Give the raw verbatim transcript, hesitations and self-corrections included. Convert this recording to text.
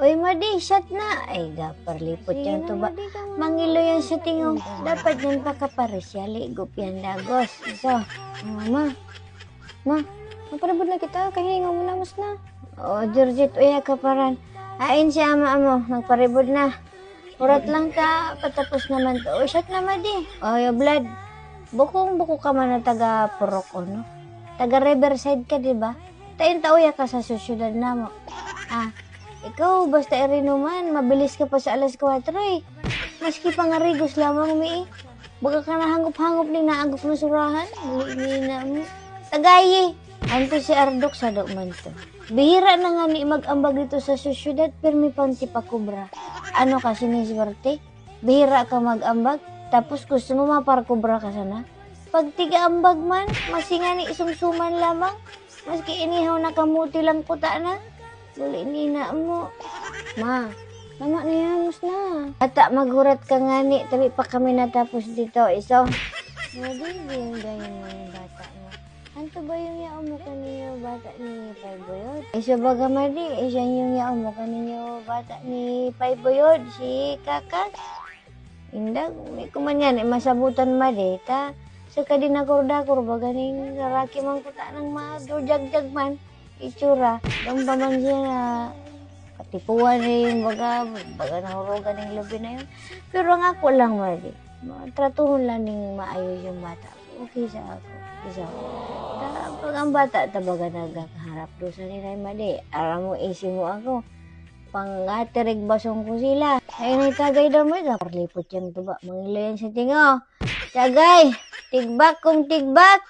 Uy, Madi, shot na. Ay, gaparlipot yan to ba? Mangilo yan sa tingo. Dapat yan pakapares, yali, gupyan dagos. So, oh, ma. Ma, magparibod na kita. Kahinga mo na, mas na. Oh, Georgette, uya ka paran. Ain si ama mo, nagparibod na. Urat lang ta, patapos naman to. Oh, shot na, Madi. Oh, yo, blood. Bukong-buko ka man na taga Purok Uno. Taga Riverside ka, di ba? Tayo ta uya ka sa sosyedad namo. Ah, ikaw, basta irinuman, mabilis ka pa sa alas kwatro eh. Maski pangarigos lamang mi eh. Baga ka nahangop-hangop ni naagop na surahan. Dali ni na mo. Tagay eh. Anto si Ardok sa man to. Bihira na nga ni mag-ambag dito sa sosyedad, pirmi pang tipakubra. Ano ka, siniswerte? Bihira ka mag-ambag, tapos gusto mo maparkubra ka sana? Pag tiga-ambag man, maski ngani sumsuman lamang, maski inihaw na kamote lang kuta na. Dali ni na mo. Ma, tama na yan, mus na. Ata maghurat ka ngani, tabi pa kami natapos dito, iso. Nagiging ganyan mga bata mo. Anto ba yung yaon mo kaninyo, bata ni Pay Buyod? Iso baga, Madi, iso yung yaon mo kaninyo, bata ni Pay Buyod, si Kakas. Indag, may kuman yan, eh, masabutan, Madi, ta sa kadinakor-dakor, baga ning lalaki man kuta ng madudyag-dyag man, itsura, doon pa man siya na katipuhan niya yung baga, baga nahurugan ng lubi na yun. Pero ang ako lang, Madi, tratuhon lang ning maayos yung bata. Okay sa ako. Isa. Ta, pag ang bata, ta baga nagkakaharap doon sa nila, Madi. Aram mo, isi mo ako. Pangatirig basong ko sila. Ay, naitagay daw mo, parlipot yung tuba. Mangilayan sa tingo. Tagay! Tigbak kung tigbak!